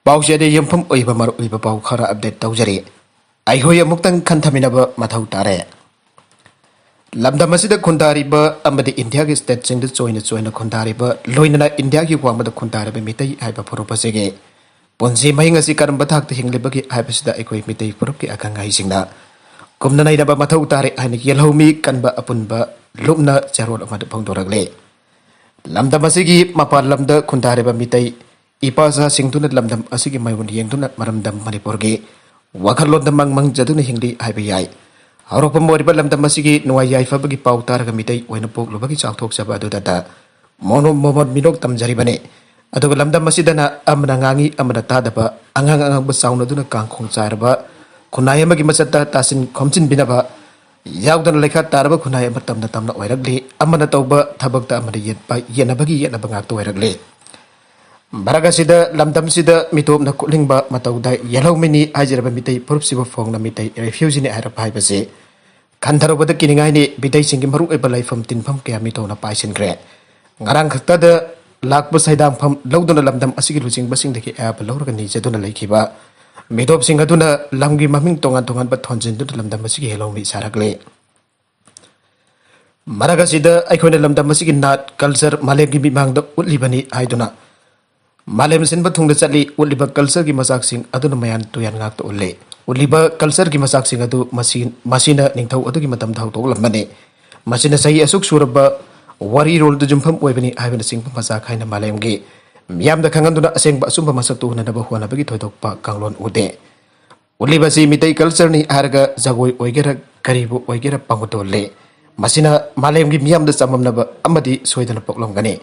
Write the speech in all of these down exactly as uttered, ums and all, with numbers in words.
ꯄꯥꯎꯆꯦꯗ ꯌꯨꯝꯐꯝ ꯑꯣꯏꯕ ꯃꯔꯨꯑꯣꯏꯕ ꯄꯥꯎ ꯈꯔ ꯑꯞꯗꯦꯠ ꯇꯧꯖꯔꯤ꯫ ꯑꯩꯈꯣꯏ ꯑꯃꯨꯛꯇꯪ ꯈꯟꯊꯃꯤꯟꯅꯕ ꯃꯊꯧ ꯇꯥꯔꯦ꯫ ꯂꯝꯗꯝ ꯑꯁꯤꯗ ꯈꯨꯟꯗꯥꯔꯤꯕ ꯑꯃꯗꯤ ꯏꯟꯗꯤꯌꯥꯒꯤ ꯁ꯭ꯇꯦꯠꯁꯤꯡꯗ ꯆꯣꯏꯅ ꯆꯣꯏꯅ ꯈꯨꯟꯗꯥꯔꯤꯕ, ꯂꯣꯏꯅꯅ ꯏꯟꯗꯤꯌꯥꯒꯤ ꯋꯥꯡꯃꯗ ꯈꯨꯟꯗꯥꯔꯤꯕ ꯃꯤꯇꯩ ꯍꯥꯏꯕ ꯐꯨꯔꯨꯞ ꯑꯁꯤꯒꯤ ꯄꯨꯟꯁꯤ ꯃꯍꯤꯡ ꯑꯁꯤ ꯀꯔꯝꯕ ꯊꯥꯛꯇ ꯍꯤꯡꯂꯤꯕꯒꯦ ꯍꯥꯏꯕꯁꯤꯗ ꯑꯩꯈꯣꯏ ꯃꯤꯇꯩ ꯐꯨꯔꯨꯞꯀꯤ ꯑꯈꯪ ꯑꯍꯩꯁꯤꯡꯅ ꯀꯨꯞꯅ ꯅꯩꯅꯕ ꯃꯊꯧ ꯇꯥꯔꯦ ꯍꯥꯏꯅ ꯌꯦꯜꯍꯧꯃꯤ ꯀꯟꯕ ꯑꯄꯨꯟꯕ ꯂꯨꯞꯅ ꯆꯦꯔꯣꯜ ꯑꯃꯗ ꯐꯣꯡꯗꯣꯔꯛꯂꯤ꯫ ꯂꯝꯗꯝ ꯑꯁꯤꯒꯤ ꯃꯄꯥꯟ ꯂꯝꯗ ꯈꯨꯟꯗꯥꯔꯤꯕ ꯃꯤꯇꯩ ꯏꯄꯥ ꯏꯆꯥꯁꯤꯡꯗꯨꯅ ꯂꯝꯗꯝ ꯑꯁꯤꯒꯤ ꯃꯥꯏꯑꯣꯟ ꯌꯦꯡꯗꯨꯅ ꯃꯔꯝꯗꯝ ꯃꯅꯤꯄꯨꯔꯒꯤ ꯋꯥꯈꯜꯂꯣꯟꯗ ꯃꯪ ꯃꯪꯖꯗꯨꯅ ꯍꯤꯡꯂꯤ ꯍꯥꯏꯕ ꯌꯥꯏ꯫ ꯍꯧꯔꯛꯐꯝ ꯑꯣꯏꯔꯤꯕ ꯂꯝꯗꯝ ꯑꯁꯤꯒꯤ ꯅꯨꯡꯉꯥꯏ ꯌꯥꯏꯐꯕꯒꯤ ꯄꯥꯎ ꯇꯥꯔꯒ ꯃꯤꯇꯩ ꯑꯣꯏꯅ ꯄꯣꯛꯂꯨꯕꯒꯤ ꯆꯥꯎꯊꯣꯛꯆꯕ ꯑꯗꯨꯗꯇ ꯃꯣꯃꯣꯟ ꯃꯣꯃꯣꯟ ꯃꯤꯅꯣꯛ ꯇꯝꯖꯔꯤꯕꯅꯤ꯫ ꯑꯗꯨꯒ ꯂꯝꯗꯝ ꯑꯁꯤꯗꯅ ꯑꯃꯅ ꯉꯥꯡꯉꯤ ꯑꯃꯅ ꯇꯥꯗꯕ, ꯑꯉꯥꯡ ꯑꯉꯥꯡꯕ ꯆꯥꯎꯅꯗꯨꯅ ꯀꯥꯡꯈꯣꯡ ꯆꯥꯏꯔꯕ, ꯈꯨꯟꯅꯥꯏ ꯑꯃꯒꯤ ꯃꯆꯠꯇ ꯇꯥꯁꯤꯟ ꯈꯣꯝꯖꯤꯟꯕꯤꯅꯕ ꯌꯥꯎꯗꯅ ꯂꯩꯈꯥ ꯇꯥꯔꯕ ꯈꯨꯟꯅꯥꯏ ꯑꯃ ꯇꯝꯅ ꯇꯝꯅ ꯑꯣꯏꯔꯛꯂꯤ꯫ ꯑꯃꯅ ꯇꯧꯕ ꯊꯕꯛꯇ ꯑꯃꯅ ꯌꯦꯠꯄ, ꯌꯦꯠꯅꯕꯒꯤ ꯌꯦꯠꯅꯕ ꯉꯥꯛꯇ ꯑꯣꯏꯔꯛꯂꯤ꯫ ꯃꯔꯛ ꯑꯁꯤꯗ ꯂꯝꯗꯝꯁꯤꯗ ꯃꯤꯇꯣꯞꯅ ꯈꯨꯠꯂꯤꯡꯕ ꯃꯇꯧꯗ ꯌꯦꯜꯍꯧꯃꯤꯅꯤ ꯍꯥꯏꯖꯔꯕ ꯃꯤꯇꯩ ꯐꯨꯔꯨꯞꯁꯤꯕꯨ ꯐꯣꯡꯅ ꯃꯤꯇꯩ ꯔꯤꯐ꯭ꯌꯨꯖꯤꯅꯤ ꯍꯥꯏꯔꯛꯄ ꯍꯥꯏꯕꯁꯤ ꯈꯟꯊꯔꯨꯕꯗ ꯀꯤꯅꯤꯡꯉꯥꯏꯅꯤ꯫ ꯃꯤꯇꯩꯁꯤꯡꯒꯤ ꯃꯔꯨꯑꯣꯏꯕ ꯂꯥꯏꯐꯝ ꯇꯤꯟꯐꯝ ꯀꯌꯥ ꯃꯤꯇꯣꯞꯅ ꯄꯥꯏꯁꯤꯟꯈ꯭ꯔꯦ꯫ ꯉꯔꯥꯡ ꯈꯛꯇꯗ ꯂꯥꯛꯄ ꯁꯩꯗꯥꯡꯐꯝ ꯂꯧꯗꯨꯅ ꯂꯝꯗꯝ ꯑꯁꯤꯒꯤ ꯂꯨꯆꯤꯡꯕꯁꯤꯡꯗꯒꯤ ꯑꯌꯥꯕ ꯂꯧꯔꯒ ꯅꯤꯖꯗꯨꯅ ꯂꯩꯈꯤꯕ ꯃꯤꯇꯣꯞꯁꯤꯡ ꯑꯗꯨꯅ ꯂꯝꯒꯤ ꯃꯃꯤꯡ ꯇꯣꯉꯥꯟ ꯇꯣꯉꯥꯟꯕ ꯊꯣꯟꯖꯤꯟꯗꯨꯅ ꯂꯝꯗꯝ ꯑꯁꯤꯒꯤ ꯍꯦꯜꯂꯧꯃꯤ ꯁꯥꯔꯛꯂꯤ꯫ ꯃꯔꯛ ꯑꯁꯤꯗ ꯑꯩꯈꯣꯏꯅ ꯂꯝꯗꯝ ꯑꯁꯤꯒꯤ ꯅꯥꯠ, ꯀꯜꯆꯔ ꯃꯥꯂꯦꯝꯒꯤ ꯃꯤꯃꯥꯡꯗ ꯎꯠꯂꯤꯕꯅꯤ ꯍꯥꯏꯗꯨꯅ ꯃꯥꯂꯦꯝ ꯁꯤꯟꯕ ꯊꯨꯡꯅ ꯆꯠꯂꯤ꯫ ꯎꯠꯂꯤꯕ ꯀꯜꯆꯔꯒꯤ ꯃꯆꯥꯛꯁꯤꯡ ꯑꯗꯨꯅ ꯃꯌꯥꯟ ꯇꯨꯌꯥꯟ ꯉꯥꯛꯇ ꯎꯠꯂꯤ꯫ ꯎꯠꯂꯤꯕ ꯀꯜꯆꯔꯒꯤ ꯃꯆꯥꯛꯁꯤꯡ ꯑꯗꯨ ꯃꯁꯤ, ꯃꯁꯤꯅ ꯅꯤꯡꯊꯧ ꯑꯗꯨꯒꯤ ꯃꯇꯝꯗ ꯍꯧꯗꯣꯛꯂꯝꯕꯅꯤ꯫ ꯃꯁꯤꯅ ꯆꯍꯤ ꯑꯁꯨꯛ ꯁꯨꯔꯕ ꯋꯥꯔꯤꯔꯣꯜꯗ ꯌꯨꯝꯐꯝ ꯑꯣꯏꯕꯅꯤ ꯍꯥꯏꯕꯅꯆꯤꯡꯕ ꯃꯆꯥꯛ ꯍꯥꯏꯅ ꯃꯥꯂꯦꯝꯒꯤ ꯃꯤꯌꯥꯝꯗ ꯈꯪꯍꯟꯗꯨꯅ ꯑꯁꯦꯡꯕ ꯑꯆꯨꯝꯕ ꯃꯁꯛꯇꯨ ꯎꯅꯅꯕ ꯍꯣꯠꯅꯕꯒꯤ ꯊꯣꯏꯗꯣꯛꯄ ꯀꯥꯡꯂꯣꯟ ꯎꯗꯦ꯫ ꯎꯠꯂꯤꯕꯁꯤ ꯃꯤꯇꯩ ꯀꯜꯆꯔꯅꯤ ꯍꯥꯏꯔꯒ ꯖꯒꯣꯏ ꯑꯣꯏꯒꯦꯔꯥ ꯀꯔꯤꯕꯨ ꯑꯣꯏꯒꯦꯔꯥ ꯄꯥꯡꯒꯜ ꯇꯧꯍꯜꯂꯤ꯫ ꯃꯁꯤꯅ ꯃꯥꯂꯦꯝꯒꯤ ꯃꯤꯌꯥꯝꯗ ꯆꯃꯝꯅꯕ ꯑꯃꯗꯤ ꯁꯣꯏꯗꯅ ꯄꯣꯛꯂꯝꯒꯅꯤ꯫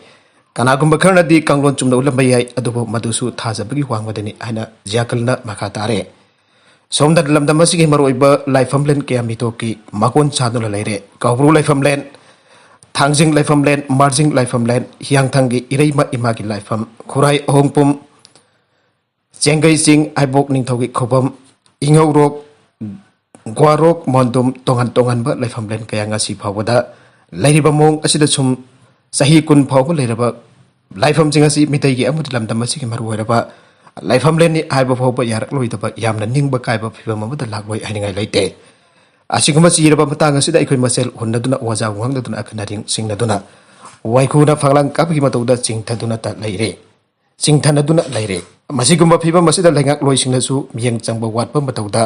ꯀꯅꯥꯒꯨꯝꯕ ꯈꯔꯅꯗꯤ ꯀꯥꯡꯂꯣꯟ ꯆꯨꯝꯅ ꯎꯠꯂꯝꯕ ꯌꯥꯏ, ꯑꯗꯨꯕꯨ ꯃꯗꯨꯁꯨ ꯊꯥꯖꯕꯒꯤ ꯋꯥꯡꯃꯗꯅꯤ ꯍꯥꯏꯅ ꯖꯤꯌꯥꯀꯜꯅ ꯃꯈꯥ ꯇꯥꯔꯦ꯫ ꯁꯣꯝꯗ ꯂꯝꯗꯝ ꯑꯁꯤꯒꯤ ꯃꯔꯨꯑꯣꯏꯕ ꯂꯥꯏꯐꯝꯂꯦꯟ ꯀꯌꯥ ꯃꯤꯇꯣꯞꯀꯤ ꯃꯀꯣꯟ ꯁꯥꯗꯨꯅ ꯂꯩꯔꯦ꯫ ꯀꯧꯕ꯭ꯔꯨ ꯂꯥꯏꯐꯝꯂꯦꯟ, ꯊꯥꯡꯖꯤꯡ ꯂꯥꯏꯐꯝꯂꯦꯟ, ꯃꯥꯔꯖꯤꯡ ꯂꯥꯏꯐꯝꯂꯦꯟ, ꯍꯤꯌꯥꯡꯊꯥꯡꯒꯤ ꯏꯔꯩꯃ ꯏꯃꯥꯒꯤ ꯂꯥꯏꯐꯝ, ꯈꯨꯔꯥꯏ ꯑꯍꯣꯡꯄꯨꯝ, ꯆꯦꯡꯒꯩ ꯆꯤꯡ, ꯍꯥꯏꯕꯣꯛ ꯅꯤꯡꯊꯧꯒꯤ ꯈꯨꯕꯝ, ꯏꯉꯧꯔꯣꯛ, ꯒ꯭ꯋꯥꯔꯣꯛ, ꯃꯣꯟꯗꯨꯝ, ꯇꯣꯉꯥꯟ ꯇꯣꯉꯥꯟꯕ ꯂꯥꯏꯐꯝꯂꯦꯟ ꯀꯌꯥ ꯉꯁꯤ ꯐꯥꯎꯕꯗ ꯂꯩꯔꯤꯕ ꯃꯑꯣꯡ ꯑꯁꯤꯗ ꯁꯨꯝ ꯆꯍꯤ ꯀꯨꯟ ꯐꯥꯎꯕ ꯂꯩꯔꯕ ꯂꯥꯏꯐꯝꯁꯤꯡ ꯑꯁꯤ ꯃꯤꯇꯩꯒꯤ ꯑꯃꯗꯤ ꯂꯝꯗꯝ ꯑꯁꯤꯒꯤ ꯃꯔꯨꯑꯣꯏꯔꯕ ꯂꯩꯐꯝꯂꯦꯟꯅꯤ ꯍꯥꯏꯕ ꯐꯥꯎꯕ ꯌꯥꯔꯛꯂꯣꯏꯗꯕ ꯌꯥꯝꯅ ꯅꯤꯡꯕ ꯀꯥꯏꯕ ꯐꯤꯕꯝ ꯑꯃꯗ ꯂꯥꯛꯂꯣꯏ ꯍꯥꯏꯅꯤꯡꯉꯥꯏ ꯂꯩꯇꯦ꯫ ꯑꯁꯤꯒꯨꯝꯕ ꯆꯤꯔꯕ ꯃꯇꯥꯡ ꯑꯁꯤꯗ ꯑꯩꯈꯣꯏ ꯃꯁꯦꯜ ꯍꯨꯟꯅꯗꯨꯅ, ꯋꯥꯖꯥꯎ ꯉꯥꯡꯅꯗꯨꯅ, ꯑꯈꯟ ꯑꯔꯤꯡ ꯁꯤꯡꯅꯗꯨꯅ, ꯋꯥꯏꯈꯨꯅ ꯐꯛꯂꯥꯡ ꯀꯥꯞꯄꯒꯤ ꯃꯇꯧꯗ ꯆꯤꯡꯊꯗꯨꯅꯇ ꯂꯩꯔꯦ, ꯆꯤꯡꯊꯅꯗꯨꯅ ꯂꯩꯔꯦ꯫ ꯃꯁꯤꯒꯨꯝꯕ ꯐꯤꯕꯝ ꯑꯁꯤꯗ ꯂꯩꯉꯥꯛꯂꯣꯏꯁꯤꯡꯅꯁꯨ ꯃꯤꯠꯌꯦꯡ ꯆꯪꯕ ꯋꯥꯠꯄ ꯃꯇꯧꯗ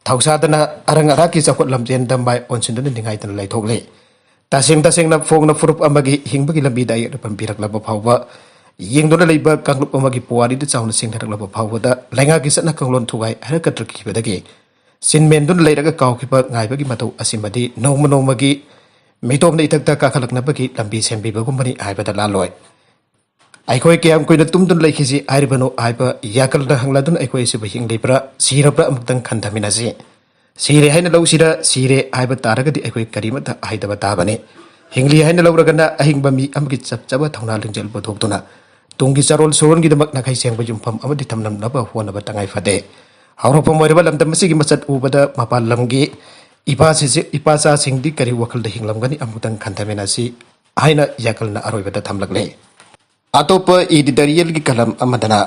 ꯊꯧꯁꯥꯗꯅ ꯑꯔꯪ ꯑꯔꯥꯛꯀꯤ ꯆꯥꯎꯈꯠ ꯂꯝꯖꯦꯟꯗ ꯃꯥꯏ ꯑꯣꯟꯁꯤꯟꯗꯨꯅ ꯅꯤꯡꯉꯥꯏꯗꯅ ꯂꯩꯊꯣꯛꯂꯦ꯫ ꯇꯁꯦꯡ ꯇꯁꯦꯡꯅ ꯐꯣꯡꯅ ꯐꯨꯔꯨꯞ ꯑꯃꯒꯤ ꯍꯤꯡꯕꯒꯤ ꯂꯝꯕꯤꯗ ꯑꯌꯦꯠ ꯑꯄꯟ ꯄꯤꯔꯛꯂꯕ ꯐꯥꯎꯕ, ꯌꯦꯡꯗꯨꯅ ꯂꯩꯕ ꯀꯥꯡꯂꯨꯞ ꯑꯃꯒꯤ ꯄꯨꯋꯥꯔꯤꯗ ꯆꯥꯎꯅ ꯁꯤꯡꯅꯔꯛꯂꯕ ꯐꯥꯎꯕꯗ, ꯂꯩꯉꯥꯛꯀꯤ ꯆꯠꯅ ꯀꯥꯡꯂꯣꯟ ꯊꯨꯒꯥꯏ ꯍꯥꯏꯔꯛꯀꯗ꯭ꯔꯈꯤꯕꯗꯒꯤ ꯁꯤꯟꯃꯦꯟꯗꯨꯅ ꯂꯩꯔꯒ ꯀꯥꯎꯈꯤꯕ ꯉꯥꯏꯕꯒꯤ ꯃꯇꯧ ꯑꯁꯤꯃꯗꯤ ꯅꯣꯡꯃ ꯅꯣꯡꯃꯒꯤ ꯃꯤꯇꯣꯞꯅ ꯏꯊꯛꯇ ꯀꯥꯈꯠꯂꯛꯅꯕꯒꯤ ꯂꯝꯕꯤ ꯁꯦꯝꯕꯤꯕꯒꯨꯝꯕꯅꯤ ꯍꯥꯏꯕꯗ ꯂꯥꯜꯂꯣꯏ꯫ ꯑꯩꯈꯣꯏ ꯀꯌꯥꯝ ꯀꯨꯏꯅ ꯇꯨꯝꯗꯨꯅ ꯂꯩꯈꯤꯁꯤ ꯍꯥꯏꯔꯤꯕꯅꯣ ꯍꯥꯏꯕ ꯌꯥꯀꯜꯅ ꯍꯪꯂꯗꯨꯅ ꯑꯩꯈꯣꯏ ꯑꯁꯤꯕꯨ ꯍꯤꯡꯂꯤꯕ꯭ꯔꯥ, ꯁꯤꯔꯕ꯭ꯔꯥ ꯑꯃꯨꯛꯇꯪ ꯈꯟꯊꯃꯤꯟꯅꯁꯤ꯫ ꯁꯤꯔꯦ ꯍꯥꯏꯅ ꯂꯧꯁꯤꯔꯥ, ꯁꯤꯔꯦ ꯍꯥꯏꯕ ꯇꯥꯔꯒꯗꯤ ꯑꯩꯈꯣꯏ ꯀꯔꯤꯃꯠꯇ ꯍꯥꯏꯗꯕ ꯇꯥꯕꯅꯤ꯫ ꯍꯤꯡꯂꯤ ꯍꯥꯏꯅ ꯂꯧꯔꯒꯅ ꯑꯍꯤꯡꯕ ꯃꯤ ꯑꯃꯒꯤ ꯆꯞ ꯆꯥꯕ ꯊꯧꯅꯥ ꯂꯤꯡꯖꯦꯜ ꯄꯨꯊꯣꯛꯇꯨꯅ ꯇꯨꯡꯒꯤ ꯆꯥꯔꯣꯜ ꯁꯨꯔꯣꯟꯒꯤꯗꯃꯛ ꯅꯥꯈꯩ ꯁꯦꯡꯕ ꯌꯨꯝꯐꯝ ꯑꯃꯗꯤ ꯊꯝꯂꯝꯅꯕ ꯍꯣꯠꯅꯕ ꯇꯉꯥꯏ ꯐꯗꯦ꯫ ꯍꯧꯔꯛꯐꯝ ꯑꯣꯏꯔꯕ ꯂꯝꯗꯝ ꯑꯁꯤꯒꯤ ꯃꯁꯛ ꯎꯕꯗ ꯃꯄꯥꯟ ꯂꯝꯒꯤ ꯏꯄꯥꯁꯤꯁꯤ-, ꯏꯄꯥꯆꯥꯁꯤꯡꯗꯤ ꯀꯔꯤ ꯋꯥꯈꯜꯗ ꯍꯤꯡꯂꯝꯒꯅꯤ ꯑꯃꯨꯛꯇꯪ ꯈꯟꯊꯃꯤꯟꯅꯁꯤ ꯍꯥꯏꯅ ꯌꯥꯀꯜꯅ ꯑꯔꯣꯏꯕꯗ ꯊꯝꯂꯛꯂꯦ꯫ ꯑꯇꯣꯞꯄ editorialꯒꯤ ꯀꯂꯝ ꯑꯃꯗꯅ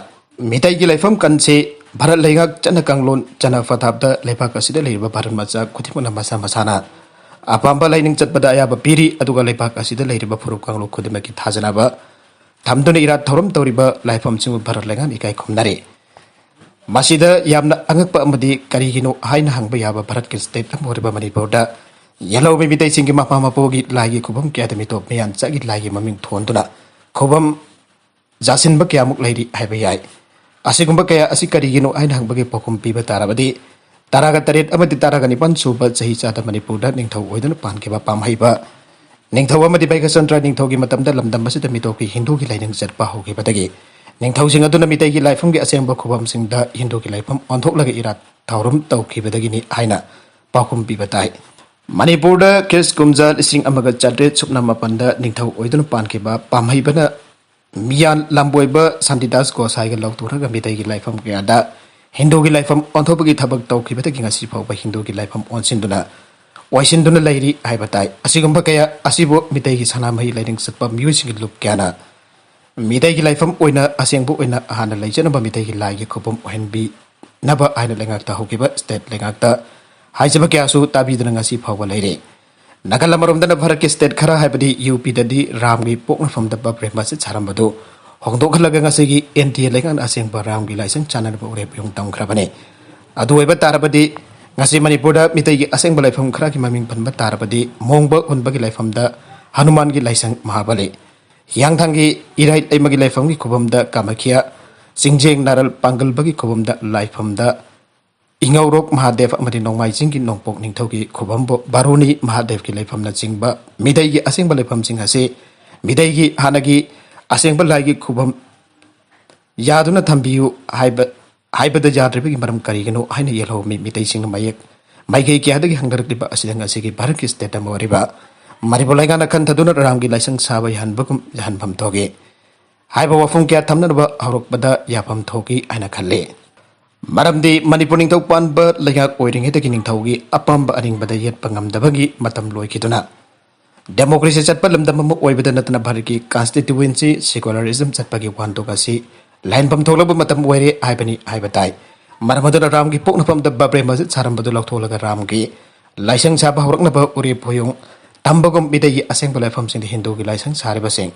ꯃꯤꯇꯩꯒꯤ ꯂꯥꯏꯐꯝ ꯀꯟꯁꯤ ꯚꯥꯔꯠ ꯂꯩꯉꯥꯛ ꯆꯠꯅ ꯀꯥꯡꯂꯣꯟ ꯆꯠꯅ ꯄꯊꯥꯞꯇ ꯂꯩꯕꯥꯛ ꯑꯁꯤꯗ ꯂꯩꯔꯤꯕ ꯚꯥꯔꯠ ꯃꯆꯥ ꯈꯨꯗꯤꯡꯃꯛꯅ ꯃꯁꯥ ꯃꯁꯥꯅ ꯑꯄꯥꯝꯕ ꯂꯥꯏꯅꯤꯡ ꯆꯠꯄꯗ ꯑꯌꯥꯕ ꯄꯤꯔꯤ, ꯑꯗꯨꯒ ꯂꯩꯕꯥꯛ ꯑꯁꯤꯗ ꯂꯩꯔꯤꯕ ꯐꯨꯔꯨꯞ ꯀꯥꯡꯂꯨꯞ ꯈꯨꯗꯤꯡꯃꯛꯀꯤ ꯊꯥꯖꯅꯕ ꯊꯝꯗꯨꯅ ꯏꯔꯥꯠ ꯊꯧꯔꯝ ꯇꯧꯔꯤꯕ ꯂꯥꯏꯐꯝꯁꯤꯡꯕꯨ ꯚꯥꯔꯠ ꯂꯩꯉꯥꯛꯅ ꯏꯀꯥꯏ ꯈꯨꯝꯅꯔꯤ꯫ ꯃꯁꯤꯗ ꯌꯥꯝꯅ ꯑꯉꯛꯄ ꯑꯃꯗꯤ ꯀꯔꯤꯒꯤꯅꯣ ꯍꯥꯏꯅ ꯍꯪꯕ ꯌꯥꯕ ꯚꯥꯔꯠꯀꯤ state ꯑꯃ ꯑꯣꯏꯔꯤꯕ ꯃꯅꯤꯄꯨꯔꯗ ꯌꯦꯜꯍꯧꯕ ꯃꯤꯇꯩꯁꯤꯡꯒꯤ ꯃꯄꯥ ꯃꯄꯨꯒꯤ ꯂꯥꯏꯒꯤ ꯈꯨꯕꯝ ꯀꯌꯥꯗ ꯃꯤꯇꯣꯞ ꯃꯤꯌꯥꯟꯆꯥꯒꯤ ꯂꯥꯏꯒꯤ ꯃꯃꯤꯡ ꯊꯣꯟꯗꯨꯅ ꯈꯨꯕꯝ ꯌꯥꯁꯤꯟꯕ ꯀꯌꯥꯃꯨꯛ ꯂꯩꯔꯤ ꯍꯥꯏꯕ ꯌꯥꯏ꯫ ꯑꯁꯤꯒꯨꯝꯕ ꯀꯌꯥ ꯑꯁꯤ ꯀꯔꯤꯒꯤꯅꯣ ꯍꯥꯏꯅ ꯍꯪꯕꯒꯤ ꯄꯥꯎꯈꯨꯝ ꯄꯤꯕ ꯇꯥꯔꯕꯗꯤ, ꯇꯔꯥꯒ ꯇꯔꯦꯠ ꯑꯃꯗꯤ ꯇꯔꯥꯒ ꯅꯤꯄꯥꯟ ꯁꯨꯕ ꯆꯍꯤ ꯆꯥꯗ ꯃꯅꯤꯄꯨꯔꯗ ꯅꯤꯡꯊꯧ ꯑꯣꯏꯗꯨꯅ ꯄꯥꯟꯈꯤꯕ ꯄꯥꯝꯍꯩꯕ ꯅꯤꯡꯊꯧ ꯑꯃꯗꯤ ꯕꯩꯈꯆꯟꯗ꯭ꯔ ꯅꯤꯡꯊꯧꯒꯤ ꯃꯇꯝꯗ ꯂꯝꯗꯝ ꯑꯁꯤꯗ ꯃꯤꯇꯣꯞꯀꯤ ꯍꯤꯟꯗꯨꯒꯤ ꯂꯥꯏꯅꯤꯡ ꯆꯠꯄ ꯍꯧꯈꯤꯕꯗꯒꯤ ꯅꯤꯡꯊꯧꯁꯤꯡ ꯑꯗꯨꯅ ꯃꯤꯇꯩꯒꯤ ꯂꯥꯏꯐꯝꯒꯤ ꯑꯁꯦꯡꯕ ꯈꯨꯕꯝꯁꯤꯡꯗ ꯍꯤꯟꯗꯨꯒꯤ ꯂꯥꯏꯐꯝ ꯑꯣꯟꯊꯣꯛꯂꯒ ꯏꯔꯥꯠ ꯊꯧꯔꯝ ꯇꯧꯈꯤꯕꯗꯒꯤꯅꯤ ꯍꯥꯏꯅ ꯄꯥꯎꯈꯨꯝ ꯄꯤꯕ ꯇꯥꯏ꯫ ꯃꯅꯤꯄꯨꯔꯗ ꯈ꯭ꯔꯤꯁ ꯀꯨꯝꯖꯥ ꯂꯤꯁꯤꯡ ꯑꯃꯒ ꯆꯥꯇ꯭ꯔꯦꯠ ꯁꯨꯞꯅ ꯃꯥꯄꯟꯗ ꯅꯤꯡꯊꯧ ꯑꯣꯏꯗꯨꯅ ꯄꯥꯟꯈꯤꯕ ꯄꯥꯝꯍꯩꯕꯅ ꯃꯤꯌꯥꯟ ꯂꯝꯕꯣꯏꯕ ꯁꯥꯟꯇꯤꯗꯥꯁ ꯒꯣꯁꯥꯏꯒ ꯂꯧꯊꯣꯛꯂꯒ ꯃꯤꯇꯩꯒꯤ ꯂꯥꯏꯐꯝ ꯀꯌꯥꯗ ꯍꯤꯟꯗꯨꯒꯤ ꯂꯥꯏꯐꯝ ꯑꯣꯟꯊꯣꯛꯄꯒꯤ ꯊꯕꯛ ꯇꯧꯈꯤꯕꯗꯒꯤ ꯉꯁꯤ ꯐꯥꯎꯕ ꯍꯤꯟꯗꯨꯒꯤ ꯂꯥꯏꯐꯝ ꯑꯣꯟꯁꯤꯟꯗꯨꯅ, ꯑꯣꯏꯁꯤꯟꯗꯨꯅ ꯂꯩꯔꯤ ꯍꯥꯏꯕ ꯇꯥꯏ꯫ ꯑꯁꯤꯒꯨꯝꯕ ꯀꯌꯥ ꯑꯁꯤꯕꯨ ꯃꯤꯇꯩꯒꯤ ꯁꯅꯥꯃꯍꯤ ꯂꯥꯏꯅꯤꯡ ꯆꯠꯄ ꯃꯤꯑꯣꯏꯁꯤꯡꯒꯤ ꯂꯨꯞ ꯀꯌꯥꯅ ꯃꯤꯇꯩꯒꯤ ꯂꯥꯏꯐꯝ ꯑꯣꯏꯅ ꯑꯁꯦꯡꯕ ꯑꯣꯏꯅ ꯍꯥꯟꯅ ꯂꯩꯖꯅꯕ ꯃꯤꯇꯩꯒꯤ ꯂꯥꯏꯒꯤ ꯈꯨꯕꯝ ꯑꯣꯏꯍꯟꯕꯤꯅꯕ ꯍꯥꯏꯅ ꯂꯩꯉꯥꯛꯇ ꯍꯧꯈꯤꯕ ꯁ꯭ꯇꯦꯠ ꯂꯩꯉꯥꯛꯇ ꯍꯥꯏꯖꯕ ꯀꯌꯥꯁꯨ ꯇꯥꯕꯤꯗꯅ ꯉꯁꯤ ꯐꯥꯎꯕ ꯂꯩꯔꯦ꯫ ꯅꯥꯀꯜ ꯑꯃꯔꯣꯝꯗꯅ ꯚꯥꯔꯠꯀꯤ ꯁ꯭ꯇꯦꯠ ꯈꯔ ꯍꯥꯏꯕꯗꯤ ꯌꯨ ꯄꯤꯗꯗꯤ ꯔꯥꯝꯒꯤ ꯄꯣꯛꯅꯐꯝꯗ ꯕꯕ꯭ꯔꯦ ꯃꯁꯖꯤꯗ ꯁꯥꯔꯝꯕꯗꯨ ꯍꯣꯡꯗꯣꯛꯍꯜꯂꯒ ꯉꯁꯤꯒꯤ ꯑꯦꯟ ꯗꯤ ꯑꯦ ꯂꯩꯉꯥꯛꯅ ꯑꯁꯦꯡꯕ ꯔꯥꯝꯒꯤ ꯂꯥꯏꯁꯪ ꯁꯥꯟꯅꯅꯕ ꯎꯔꯦꯞ ꯌꯨꯡ ꯇꯝꯈ꯭ꯔꯕꯅꯤ꯫ ꯑꯗꯨ ꯑꯣꯏꯕ ꯇꯥꯔꯕꯗꯤ ꯉꯁꯤ ꯃꯅꯤꯄꯨꯔꯗ ꯃꯤꯇꯩꯒꯤ ꯑꯁꯦꯡꯕ ꯂꯥꯏꯐꯝ ꯈꯔꯒꯤ ꯃꯃꯤꯡ ꯄꯟꯕ ꯇꯥꯔꯕꯗꯤ ꯃꯣꯡꯕ ꯍꯨꯟꯕꯒꯤ ꯂꯥꯏꯐꯝꯗ ꯍꯅꯨꯃꯥꯟꯒꯤ ꯂꯥꯏꯁꯪ ꯃꯍꯥꯕꯂꯤ, ꯍꯤꯌꯥꯡꯊꯥꯡꯒꯤ ꯏꯔꯥꯏ ꯂꯩꯃꯒꯤ ꯂꯥꯏꯐꯝꯒꯤ ꯈꯨꯕꯝꯗ ꯀꯥꯃꯈ꯭ꯌꯥ, ꯆꯤꯡꯖꯦꯡ ꯅꯥꯔꯜ ꯄꯥꯡꯒꯜꯕꯒꯤ ꯈꯨꯕꯝꯗ ꯂꯥꯏꯐꯝꯗ ꯏꯉꯧꯔꯣꯛ ꯃꯍꯥꯗꯦꯕ ꯑꯃꯗꯤ ꯅꯣꯡꯃꯥꯏꯖꯤꯡꯒꯤ ꯅꯣꯡꯄꯣꯛ ꯅꯤꯡꯊꯧꯒꯤ ꯈꯨꯕꯝꯕꯨ ꯕꯥꯔꯨꯅꯤ ꯃꯍꯥꯗꯦꯕꯀꯤ ꯂꯩꯐꯝꯅꯆꯤꯡꯕ ꯃꯤꯇꯩꯒꯤ ꯑꯁꯦꯡꯕ ꯂꯩꯐꯝꯁꯤꯡ ꯑꯁꯤ ꯃꯤꯇꯩꯒꯤ ꯍꯥꯟꯅꯒꯤ ꯑꯁꯦꯡꯕ ꯂꯥꯏꯒꯤ ꯈꯨꯕꯝ ꯌꯥꯗꯨꯅ ꯊꯝꯕꯤꯌꯨ ꯍꯥꯏꯕ, ꯍꯥꯏꯕꯗ ꯌꯥꯗ꯭ꯔꯤꯕꯒꯤ ꯃꯔꯝ ꯀꯔꯤꯒꯤꯅꯣ ꯍꯥꯏꯅ ꯌꯦꯜꯍꯧꯃꯤ ꯃꯤꯇꯩꯁꯤꯡꯅ ꯃꯌꯦꯛ ꯃꯥꯏꯀꯩ ꯀꯌꯥꯗꯒꯤ ꯍꯪꯅꯔꯛꯂꯤꯕ ꯑꯁꯤꯗ ꯉꯁꯤꯒꯤ ꯚꯥꯔꯠꯀꯤ ꯁ꯭ꯇꯦꯠ ꯑꯃ ꯑꯣꯏꯔꯤꯕ ꯃꯅꯤꯄꯨꯔ ꯂꯩꯉꯥꯛꯅ ꯈꯟꯊꯗꯨꯅ ꯔꯥꯝꯒꯤ ꯂꯥꯏꯁꯪ ꯁꯥꯕ ꯌꯥꯍꯟꯕꯒꯨꯝ ꯌꯥꯍꯟꯐꯝ ꯊꯣꯛꯏ ꯍꯥꯏꯕ ꯋꯥꯐꯝ ꯀꯌꯥ ꯊꯝꯅꯅꯕ ꯍꯧꯔꯛꯄꯗ ꯌꯥꯐꯝ ꯊꯣꯛꯏ ꯍꯥꯏꯅ ꯈꯜꯂꯤ꯫ ꯃꯔꯝꯗꯤ ꯃꯅꯤꯄꯨꯔ ꯅꯤꯡꯊꯧ ꯄꯥꯟꯕ ꯂꯩꯉꯥꯛ ꯑꯣꯏꯔꯤꯉꯩꯗꯒꯤ ꯅꯤꯡꯊꯧꯒꯤ ꯑꯄꯥꯝꯕ ꯑꯅꯤꯡꯕꯗ ꯌꯦꯠꯄ ꯉꯝꯗꯕꯒꯤ ꯃꯇꯝ ꯂꯣꯏꯈꯤꯗꯨꯅ ꯗꯦꯃꯣꯀ꯭ꯔꯦꯁꯤ ꯆꯠꯄ ꯂꯝꯗꯝ ꯑꯃ ꯑꯣꯏꯕꯗ ꯅꯠꯇꯅ ꯚꯥꯔꯠꯀꯤ ꯀꯟꯁꯇꯤꯇ꯭ꯌꯨꯑꯦꯟꯁꯤ ꯁꯦꯀꯨꯂꯔꯤꯖꯝ ꯆꯠꯄꯒꯤ ꯋꯥꯍꯟꯊꯣꯛ ꯑꯁꯤ ꯂꯥꯏꯍꯟꯐꯝ ꯊꯣꯛꯂꯕ ꯃꯇꯝ ꯑꯣꯏꯔꯦ ꯍꯥꯏꯕꯅꯤ ꯍꯥꯏꯕ ꯇꯥꯏ꯫ ꯃꯔꯝ ꯑꯗꯨꯅ ꯔꯥꯝꯒꯤ ꯄꯣꯛꯅꯐꯝꯗ ꯕꯕ꯭ꯔꯦ ꯃꯁꯖꯤꯗ ꯁꯥꯔꯝꯕꯗꯨ ꯂꯧꯊꯣꯛꯂꯒ ꯔꯥꯝꯒꯤ ꯂꯥꯏꯁꯪ ꯁꯥꯕ ꯍꯧꯔꯛꯅꯕ ꯎꯔꯦꯞ ꯍꯨꯌꯨꯡ ꯇꯝꯕꯒꯨꯝ ꯃꯤꯇꯩꯒꯤ ꯑꯁꯦꯡꯕ ꯂꯥꯏꯐꯝꯁꯤꯡꯗ ꯍꯤꯟꯗꯨꯒꯤ ꯂꯥꯏꯁꯪ ꯁꯥꯔꯤꯕꯁꯤꯡ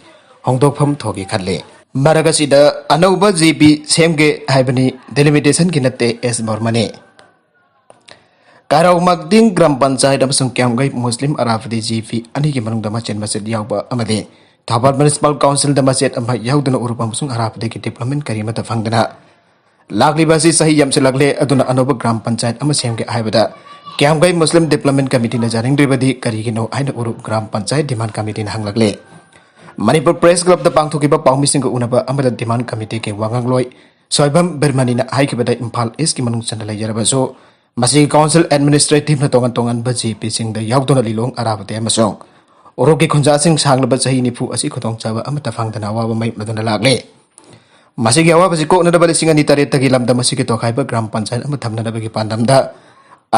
ꯍꯣꯡꯗꯣꯛꯐꯝ ꯊꯣꯛꯏ ꯈꯜꯂꯤ꯫ ꯃꯔꯛ ꯑꯁꯤꯗ ꯑꯅꯧꯕ ꯖꯤ ꯄꯤ ꯁꯦꯝꯒꯦ ꯍꯥꯏꯕꯅꯤ, ꯗꯤꯂꯤꯃꯤꯇꯦꯁꯟꯒꯤ ꯅꯠꯇꯦ, ꯑꯦꯁ ꯕꯔꯃꯅꯤ꯫ ꯀꯥꯏꯔꯧꯃꯛꯗꯤꯡ ꯒ꯭ꯔꯥꯝ ꯄꯟꯆꯥꯌꯠ ꯑꯃꯁꯨꯡ ꯀ꯭ꯌꯥꯝꯒꯩ ꯃꯨꯁꯂꯤꯝ ꯑꯔꯥꯕꯗꯤ ꯖꯤ ꯄꯤ ꯑꯅꯤꯒꯤ ꯃꯅꯨꯡꯗ ꯃꯆꯦꯠ ꯃꯆꯦꯠ ꯌꯥꯎꯕ ꯑꯃꯗꯤ ꯊꯧꯕꯥꯜ ꯃ꯭ꯌꯨꯅꯤꯁꯤꯄꯥꯜ ꯀꯥꯎꯟꯁꯤꯜꯗ ꯃꯆꯦꯠ ꯑꯃ ꯌꯥꯎꯗꯨꯅ ꯎꯔꯨꯞ ꯑꯃꯁꯨꯡ ꯑꯔꯥꯕꯗꯒꯤ ꯗꯤꯕ꯭ꯂꯞꯃꯦꯟ ꯀꯔꯤ ꯑꯃꯠꯇ ꯐꯪꯗꯅ ꯂꯥꯛꯂꯤꯕ ꯑꯁꯤ ꯆꯍꯤ ꯌꯥꯝꯁꯤꯜꯂꯛꯂꯦ꯫ ꯑꯗꯨꯅ ꯑꯅꯧꯕ ꯒ꯭ꯔꯥꯝ ꯄꯟꯆꯥꯌꯠ ꯑꯃ ꯁꯦꯝꯒꯦ ꯍꯥꯏꯕꯗ ꯀ꯭ꯌꯥꯝꯒꯩ ꯃꯨꯁꯂꯤꯝ ꯗꯤꯕ꯭ꯂꯞꯃꯦꯟ ꯀꯃꯤꯇꯤꯅ ꯌꯥꯅꯤꯡꯗ꯭ꯔꯤꯕꯗꯤ ꯀꯔꯤꯒꯤꯅꯣ ꯍꯥꯏꯅ ꯎꯔꯨꯞ ꯒ꯭ꯔꯥꯝ ꯄꯟꯆꯥꯌꯠ ꯗꯤꯃꯥꯟ ꯀꯃꯤꯇꯤꯅ ꯍꯪꯂꯛꯂꯦ꯫ ꯃꯅꯤꯄꯨꯔ ꯄ꯭ꯔꯦꯁ ꯀ꯭ꯂꯕꯇ ꯄꯥꯡꯊꯣꯛꯈꯤꯕ ꯄꯥꯎꯃꯤꯁꯤꯡꯒ ꯎꯅꯕ ꯑꯃꯗ ꯗꯤꯃꯥꯟ ꯀꯃꯤꯇꯤꯒꯤ ꯋꯥꯉꯥꯡꯂꯣꯏ ꯁꯣꯏꯕꯝ ꯕꯤꯔꯃꯅꯤꯅ ꯍꯥꯏꯈꯤꯕꯗ ꯏꯝꯐꯥꯜ ꯏꯁꯀꯤ ꯃꯅꯨꯡ ꯆꯟꯅ ꯂꯩꯖꯔꯕꯁꯨ ꯃꯁꯤꯒꯤ ꯀꯥꯎꯟꯁꯤꯜ ꯑꯦꯗꯃꯤꯅꯤꯁꯇ꯭ꯔꯦꯇꯤꯚꯅ ꯇꯣꯉꯥꯟ ꯇꯣꯉꯥꯟꯕ ꯖꯤ ꯄꯤꯁꯤꯡꯗ ꯌꯥꯎꯗꯨꯅ ꯂꯤꯂꯣꯡ, ꯑꯔꯥꯕꯗꯤ ꯑꯃꯁꯨꯡ ꯎꯔꯨꯞꯀꯤ ꯈꯨꯟꯖꯥꯁꯤꯡ ꯁꯥꯡꯂꯕ ꯆꯍꯤ ꯅꯤꯐꯨ ꯑꯁꯤ ꯈꯨꯗꯣꯡꯆꯥꯕ ꯑꯃꯠꯇ ꯐꯪꯗꯅ ꯑꯋꯥꯕ ꯃꯥꯌꯣꯛꯅꯗꯨꯅ ꯂꯥꯛꯂꯦ꯫ ꯃꯁꯤꯒꯤ ꯑꯋꯥꯕꯁꯤ ꯀꯣꯛꯅꯅꯕ ꯂꯤꯁꯤꯡ ꯑꯅꯤ ꯇꯔꯦꯠꯇꯒꯤ ꯂꯝꯗꯝ ꯑꯁꯤꯒꯤ ꯇꯣꯈꯥꯏꯕ ꯒ꯭ꯔꯥꯝ ꯄꯟꯆꯥꯌꯠ ꯑꯃ ꯊꯝꯅꯅꯕꯒꯤ ꯄꯥꯟꯗꯝꯗ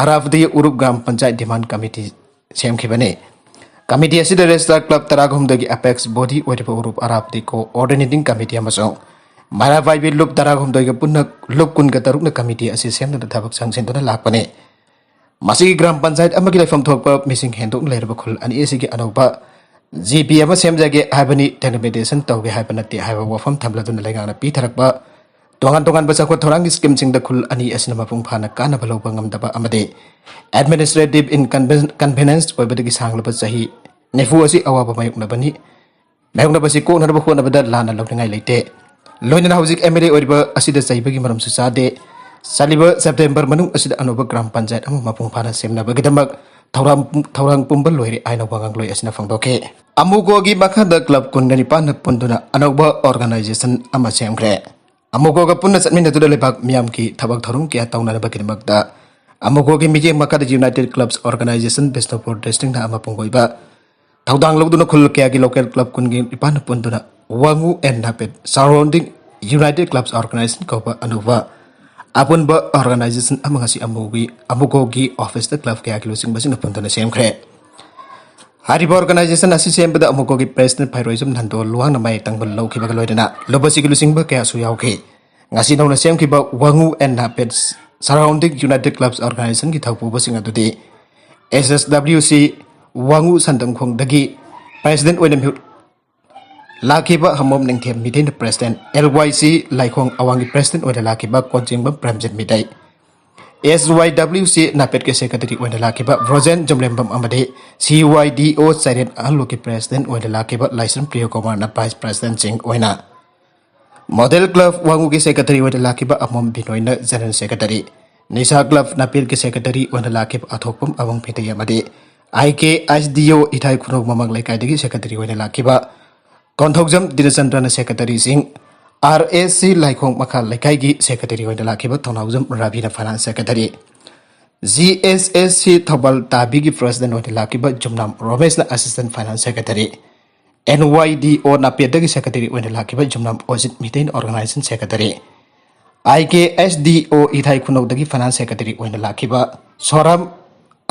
ꯑꯔꯥꯕꯗꯤ ꯎꯔꯨꯞ ꯒ꯭ꯔꯥꯝ ꯄꯟꯆꯥꯌꯠ ꯗꯤꯃꯥꯟ ꯀꯃꯤꯇꯤ ꯁꯦꯝꯈꯤꯕꯅꯤ꯫ ꯀꯃꯤꯇꯤ ꯑꯁꯤꯗ ꯔꯦꯖꯤꯁꯇꯥꯔ ꯀ꯭ꯂꯕ ꯇꯔꯥꯒꯍꯨꯝꯗꯣꯏꯒꯤ ꯑꯦꯄꯦꯛꯁ ꯕꯣꯗꯤ ꯑꯣꯏꯔꯤꯕ ꯎꯔꯨꯞ ꯑꯔꯥꯞꯗꯤ ꯀꯣꯑꯣꯔꯗꯤꯅꯦꯇꯤꯡ ꯀꯃꯤꯇꯤ ꯑꯃꯁꯨꯡ ꯃꯩꯔꯥ ꯄꯥꯏꯕꯤ ꯂꯨꯞ ꯇꯔꯥꯍꯨꯝꯗꯣꯏꯒ ꯄꯨꯟꯅ ꯂꯨꯞ ꯀꯨꯟꯒ ꯇꯔꯨꯛꯅ ꯀꯃꯤꯇꯤ ꯑꯁꯤ ꯁꯦꯝꯗꯨꯅ ꯊꯕꯛ ꯆꯪꯁꯤꯟꯗꯨꯅ ꯂꯥꯛꯄꯅꯤ꯫ ꯃꯁꯤꯒꯤ ꯒ꯭ꯔꯥꯝ ꯄꯟꯆꯥꯌꯠ ꯑꯃꯒꯤ ꯂꯩꯐꯝ ꯊꯣꯛꯄ ꯃꯤꯁꯤꯡ ꯍꯦꯟꯗꯣꯛꯅ ꯂꯩꯔꯕ ꯈꯨꯜ ꯑꯅꯤ ꯑꯁꯤꯒꯤ ꯑꯅꯧꯕ ꯖꯤ ꯄꯤ ꯑꯃ ꯁꯦꯝꯖꯒꯦ ꯍꯥꯏꯕꯅꯤ, ꯗꯦꯂꯤꯃꯤꯇꯦꯁꯟ ꯇꯧꯒꯦ ꯍꯥꯏꯕ ꯅꯠꯇꯦ ꯍꯥꯏꯕ ꯋꯥꯐꯝ ꯊꯝꯂꯗꯨꯅ ꯂꯩꯉꯥꯛꯅ ꯄꯤꯊꯔꯛꯄ ꯇꯣꯉꯥꯟ ꯇꯣꯉꯥꯟꯕ ꯆꯥꯎꯈꯠ ꯊꯧꯔꯥꯡꯒꯤ ꯁ꯭ꯀꯤꯝꯁꯤꯡꯗ ꯈꯨꯜ ꯑꯅꯤ ꯑꯁꯤꯅ ꯃꯄꯨꯡ ꯐꯥꯅ ꯀꯥꯟꯅꯕ ꯂꯧꯕ ꯉꯝꯗꯕ ꯑꯃꯗꯤ ꯑꯦꯗꯃꯤꯅꯤꯁꯇ꯭ꯔꯦꯇꯤꯚ ꯏꯟꯀꯟꯚꯦꯅꯦꯟꯁ ꯑꯣꯏꯕꯗꯒꯤ ꯁꯥꯡꯂꯕ ꯆꯍꯤ ꯅꯤꯐꯨ ꯑꯁꯤ ꯑꯋꯥꯕ ꯃꯥꯌꯣꯛꯅꯕꯅꯤ꯫ ꯃꯥꯌꯣꯛꯅꯕꯁꯤ ꯀꯣꯛꯅꯅꯕ ꯍꯣꯠꯅꯕꯗ ꯂꯥꯟꯅ ꯂꯧꯅꯤꯡꯉꯥꯏ ꯂꯩꯇꯦ꯫ ꯂꯣꯏꯅꯅ ꯍꯧꯖꯤꯛ ꯑꯦꯝ ꯑꯦꯜ ꯑꯦ ꯑꯣꯏꯔꯤꯕ ꯑꯁꯤꯗ ꯆꯩꯕꯒꯤ ꯃꯔꯝꯁꯨ ꯆꯥꯗꯦ꯫ ꯆꯠꯂꯤꯕ ꯁꯦꯞꯇꯦꯝꯕꯔ ꯃꯅꯨꯡ ꯑꯁꯤꯗ ꯑꯅꯧꯕ ꯒ꯭ꯔꯥꯝ ꯄꯟꯆꯥꯌꯠ ꯑꯃ ꯃꯄꯨꯡ ꯐꯥꯅ ꯁꯦꯝꯅꯕꯒꯤꯗꯃꯛ ꯊꯧꯔꯥꯡ, ꯊꯧꯔꯥꯡ ꯄꯨꯝꯕ ꯂꯣꯏꯔꯦ ꯍꯥꯏꯅ ꯋꯥꯉꯥꯡꯂꯣꯏ ꯑꯁꯤꯅ ꯐꯣꯡꯗꯣꯛꯈꯤ꯫ ꯑꯃꯨꯒꯣꯒꯤ ꯃꯈꯥꯗ ꯀ꯭ꯂꯕ ꯀꯨꯟꯒ ꯅꯤꯄꯥꯟꯅ ꯄꯨꯟꯗꯨꯅ ꯑꯅꯧꯕ ꯑꯣꯔꯒꯅꯥꯏꯖꯦꯁꯟ ꯑꯃ ꯁꯦꯝꯈ꯭ꯔꯦ꯫ ꯑꯃꯨꯒꯣꯒ ꯄꯨꯟꯅ ꯆꯠꯃꯤꯟꯅꯗꯨꯅ ꯂꯩꯕꯥꯛ ꯃꯤꯌꯥꯝꯒꯤ ꯊꯕꯛ ꯊꯧꯔꯝ ꯀꯌꯥ ꯇꯧꯅꯅꯕꯒꯤꯗꯃꯛꯇ ꯑꯃꯨꯒꯣꯒꯤ ꯃꯤꯠꯌꯦꯡ ꯃꯈꯥꯗ ꯌꯨꯅꯥꯏꯇꯦꯗ ꯀ꯭ꯂꯕꯁ ꯑꯣꯔꯒꯅꯥꯏꯖꯦꯁꯟ ꯕꯤꯁꯅꯨꯄꯨꯔ ꯗꯤꯁꯇ꯭ꯔꯤꯛꯅ ꯑꯃ ꯄꯨꯡ ꯑꯣꯏꯕ ꯊꯧꯗꯥꯡ ꯂꯧꯗꯨꯅ ꯈꯨꯜ ꯀꯌꯥꯒꯤ ꯂꯣꯀꯦꯜ ꯀ꯭ꯂꯕ ꯀꯨꯟꯒꯤ ꯅꯤꯄꯥꯟꯅ ꯄꯨꯟꯗꯨꯅ ꯋꯥꯉꯨ ꯑꯦꯟ ꯅꯥꯄꯦꯠ ꯁꯔꯥꯎꯟꯗꯤꯡ ꯌꯨꯅꯥꯏꯇꯦꯗ ꯀ꯭ꯂꯕꯁ ꯑꯣꯔꯒꯅꯥꯏꯖꯦꯁꯟ ꯀꯧꯕ ꯑꯅꯧꯕ ꯑꯄꯨꯟꯕ ꯑꯣꯔꯒꯅꯥꯏꯖꯦꯁꯟ ꯑꯃ ꯉꯁꯤ ꯑꯃꯨꯒꯤ, ꯑꯃꯨꯒꯣꯒꯤ ꯑꯣꯐꯤꯁꯇ ꯀ꯭ꯂꯕ ꯀꯌꯥꯒꯤ ꯂꯨꯆꯤꯡꯕꯁꯤꯡꯅ ꯄꯨꯟꯗꯨꯅ ꯁꯦꯝꯈ꯭ꯔꯦ꯫ ꯍꯥꯏꯔꯤꯕ ꯑꯣꯔꯒꯅꯥꯏꯖꯦꯁꯟ ꯑꯁꯤ ꯁꯦꯝꯕꯗ ꯑꯃꯨꯒꯣꯒꯤ ꯄ꯭ꯔꯦꯁꯤꯗꯦꯟꯠ ꯐꯩꯔꯣꯏꯖꯝ ꯅꯟꯗꯣ ꯂꯨꯋꯥꯡꯅ ꯃꯥꯌꯦꯛ ꯇꯪꯕ ꯂꯧꯈꯤꯕꯒ ꯂꯣꯏꯅꯅ ꯂꯨꯕꯁꯤꯒꯤ ꯂꯨꯆꯤꯡꯕ ꯀꯌꯥꯁꯨ ꯌꯥꯎꯈꯤ꯫ ꯉꯁꯤ ꯅꯧꯅ ꯁꯦꯝꯈꯤꯕ ꯋꯥꯉꯨ ꯑꯦꯟ ꯅꯥꯄꯦꯠ ꯁꯔꯥꯎꯟꯗꯤꯡ ꯌꯨꯅꯥꯏꯇꯦꯗ ꯀ꯭ꯂꯕꯁ ꯑꯣꯔꯒꯅꯥꯏꯖꯦꯁꯟꯒꯤ ꯊꯧꯄꯨꯕꯁꯤꯡ ꯑꯗꯨꯗꯤ ꯑꯦꯁ ꯑꯦꯁ ꯗꯕ꯭ꯂꯤꯎ ꯁꯤ ꯋꯥꯉꯨ ꯁꯟꯗꯪꯈꯣꯡꯗꯒꯤ ꯄ꯭ꯔꯦꯁꯤꯗꯦꯟꯠ ꯑꯣꯏꯅ ꯃꯤꯍꯨꯠ ꯂꯥꯛꯈꯤꯕ ꯍꯃꯣꯝ ꯅꯤꯡꯊꯦꯝ ꯃꯤꯇꯩꯅ ꯄ꯭ꯔꯦꯁꯤꯗꯦꯟꯠ, ꯑꯦꯜ ꯋꯥꯏ ꯁꯤ ꯂꯥꯏꯈꯣꯡ ꯑꯋꯥꯡꯒꯤ ꯄ꯭ꯔꯦꯁꯤꯗꯦꯟꯠ ꯑꯣꯏꯅ ꯂꯥꯛꯈꯤꯕ ꯀꯣꯟꯖꯦꯡꯕꯝ ꯄ꯭ꯔꯦꯝꯖꯤꯠ ꯃꯤꯇꯩ, ꯑꯦꯁ ꯋꯥꯏ ꯗꯕ꯭ꯂꯤꯎ ꯁꯤ ꯅꯥꯄꯦꯠꯀꯤ ꯁꯦꯀ꯭ꯔꯦꯇꯔꯤ ꯑꯣꯏꯅ ꯂꯥꯛꯈꯤꯕ ꯕ꯭ꯔꯣꯖꯦꯟ ꯖꯝꯂꯦꯝꯕꯝ ꯑꯃꯗꯤ ꯁꯤ ꯋꯥꯏ ꯗꯤ ꯑꯣ ꯆꯥꯏꯔꯦꯟ ꯑꯍꯜꯂꯨꯒꯤ ꯄ꯭ꯔꯦꯁꯤꯗꯦꯟꯠ ꯑꯣꯏꯅ ꯂꯥꯛꯈꯤꯕ ꯂꯥꯏꯁ꯭ꯔꯝ ꯄ꯭ꯔꯤꯌꯣꯀꯨꯃꯥꯔꯅ ꯚꯥꯏꯁ ꯄ꯭ꯔꯦꯁꯤꯗꯦꯟꯠꯁꯤꯡ ꯑꯣꯏꯅ ꯃꯣꯗꯦꯜ ꯀ꯭ꯂꯕ ꯋꯥꯉꯨꯒꯤ ꯁꯦꯀ꯭ꯔꯦꯇꯔꯤ ꯑꯣꯏꯅ ꯂꯥꯛꯈꯤꯕ ꯑꯃꯣꯝ ꯕꯤꯅꯣꯏꯅ ꯖꯦꯅꯔꯦꯜ ꯁꯦꯀ꯭ꯔꯦꯇꯔꯤ, ꯅꯤꯁꯥ ꯀ꯭ꯂꯕ ꯅꯥꯄꯦꯠꯀꯤ ꯁꯦꯀ꯭ꯔꯦꯇꯔꯤ ꯑꯣꯏꯅ ꯂꯥꯛꯈꯤꯕ ꯑꯊꯣꯛꯄꯝ ꯑꯕꯨꯡ ꯐꯤꯇꯩ ꯑꯃꯗꯤ ꯑꯥꯏ ꯀꯦ ꯑꯦꯁ ꯗꯤ ꯑꯣ ꯏꯊꯥꯏ ꯈꯨꯅꯧ ꯃꯃꯥꯡ ꯂꯩꯀꯥꯏꯗꯒꯤ ꯁꯦꯀ꯭ꯔꯦꯇꯔꯤ ꯑꯣꯏꯅ ꯂꯥꯛꯈꯤꯕ ꯀꯣꯟꯊꯧꯖꯝ ꯗꯤꯅꯆꯟꯗ꯭ꯔꯅ ꯁꯦꯀ꯭ꯔꯦꯇꯔꯤꯁꯤꯡ, ꯑꯥꯔ ꯑꯦꯁ ꯁꯤ ꯂꯥꯏꯈꯣꯡ ꯃꯈꯥ ꯂꯩꯀꯥꯏꯒꯤ ꯁꯦꯀ꯭ꯔꯦꯇꯔꯤ ꯑꯣꯏꯅ ꯂꯥꯛꯈꯤꯕ ꯊꯧꯅꯥꯎꯖꯝ ꯔꯥꯕꯤꯅ ꯐꯥꯏꯅꯥꯟꯁ ꯁꯦꯀ꯭ꯔꯦꯇꯔꯤ, ꯖꯤ ꯑꯦꯁ ꯑꯦꯁ ꯁꯤ ꯊꯧꯕꯥꯜ ꯇꯥꯕꯤꯒꯤ ꯄ꯭ꯔꯦꯁꯤꯗꯦꯟꯠ ꯑꯣꯏꯅ ꯂꯥꯛꯈꯤꯕ ꯖꯨꯝꯅꯥꯝ ꯔꯣꯃꯦꯁꯅ ꯑꯦꯁꯤꯁ꯭ꯇꯦꯟꯠ ꯐꯥꯏꯅꯥꯟꯁ ꯁꯦꯀ꯭ꯔꯦꯇꯔꯤ, ꯑꯦꯟ ꯋꯥꯏ ꯗꯤ ꯑꯣ ꯅꯥꯄꯦꯠꯇꯒꯤ ꯁꯦꯀ꯭ꯔꯦꯇꯔꯤ ꯑꯣꯏꯅ ꯂꯥꯛꯈꯤꯕ ꯖꯨꯝꯅꯥꯝ ꯑꯣꯖꯤꯠ ꯃꯤꯇꯩꯅ ꯑꯣꯔꯒꯅꯥꯏꯖꯦꯁꯟ ꯁꯦꯀ꯭ꯔꯦꯇꯔꯤ, ꯑꯥꯏ ꯀꯦ ꯑꯦꯁ ꯗꯤ ꯑꯣ ꯏꯊꯥꯏ ꯈꯨꯅꯧꯗꯒꯤ ꯐꯥꯏꯅꯥꯟꯁ ꯁꯦꯀ꯭ꯔꯦꯇꯔꯤ ꯑꯣꯏꯅ ꯂꯥꯛꯈꯤꯕ ꯁꯣꯔꯥꯝ